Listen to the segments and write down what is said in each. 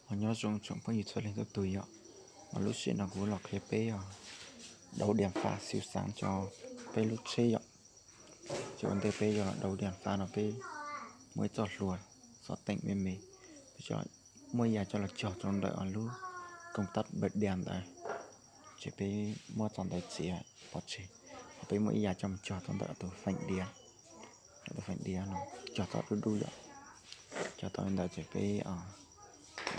Ho nyob zoo tsoom phooj ywg txhua leej txhua tus yom. Mas lub sij hawm no kuv los qhia peb os, đấu điện thoại siêu sáng cho peb lub tsheb yom. Ces ua ntej peb yuav los đấu điện thoại no peb muaj ib txoj hlua xov teem me me, peb muab ib yam coj los cog rau ntawm lub công tắc bật đèn ntawd, ces peb muab txoj ntawd txiav pov tseg, ho peb muab ib yam coj mus cog rau ntawm tus feem diav, tus feem diav no, cog tau dub dub yom. Cog tau li ntawd ces peb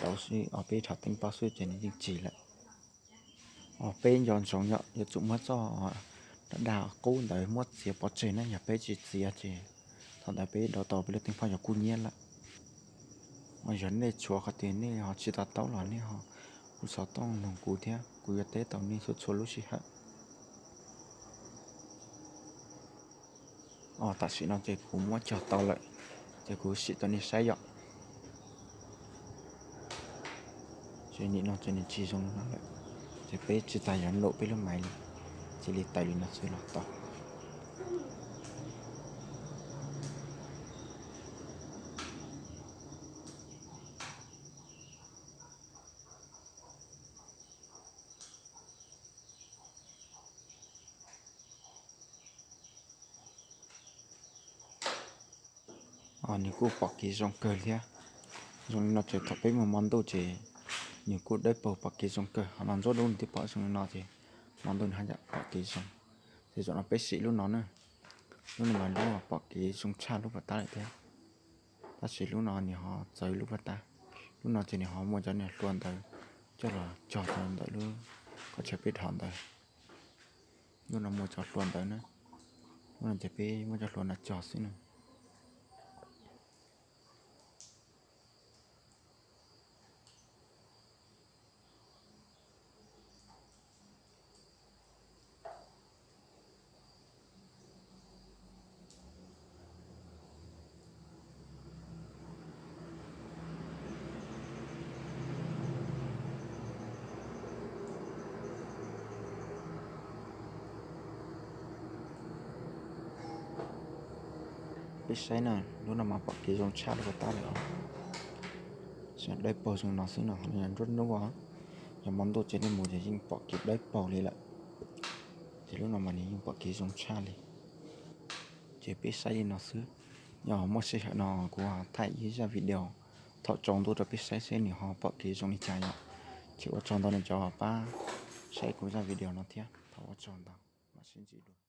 đấu xwb os, peb rhawv teeb paub xwb ces nws yeej tsim lawm. Os, peb nco ntsoov yom, yuav tsum muab txoj dag qub ntawd muab txiav pov tseg na, yog peb tsis txiav ces thaum ntawd peb đấu tau peb lub teeb phoj yog kub hnyiab lawm. Mas yog nej tshuav qhov twg nej ho tsis to taub los nej ho kuj xov tooj nug kuv thiab, kuv yuav teb tau nej txhua txhua lub sij hawm. Os, tam sim no ces kuv muab cog tau lawm, ces kuv sim rau nej saib yom. Ces nim no ces nws tsis zoo li no lawm, ces peb tsis tas yuav num peb lub maiv li, cia li tawm li no xwb los tau. Nws kuj pom kev zoo kawg thiab. Zoo li no ces thaum peb mus hmo ntuj ces nws kuj dawb paug pom kev zoo kawg. Ho no ntsuab dub nws twb pom zoo li no ces hmo ntuj nws haj yam pom kev zoo. Ces zaum no peb sim lub no na, lub no mas lub pom kev zoo tshaj lub puag ta lawm thiab. Tab sis lub no nws ho txawv lub puag ta. Lub no ces nws ho muaj cov niag hlua ntawd coj los cog rau ntawm lub qhov chaw peb dhos ntawd. Lub no muaj cov hlua ntawd na. Lub no ces peb muab cov hlua no cog xwb na. Peb saib na, lub no mas pom kev zoo tshaj lub puag ta lawm os. Dawb paug zoo no xwb no, nruab hnub os. Yog hmo ntuj ces nej mus ces yeej pom kev dawb paug li lawm. Ces lub no mas nws yeej pom kev zoo tshaj li. Ces peb saib li no xwb. Yog muaj sij hawm no kuv thaij ib zaj video thaum tsaus ntuj rau peb saib seb nws ho pom kev zoo li cas yom. Ces ua tsaug ntau nej cov pab saib kuv zaj video no thiab, thov ua tsaug ntau, mam sib ntsib dua.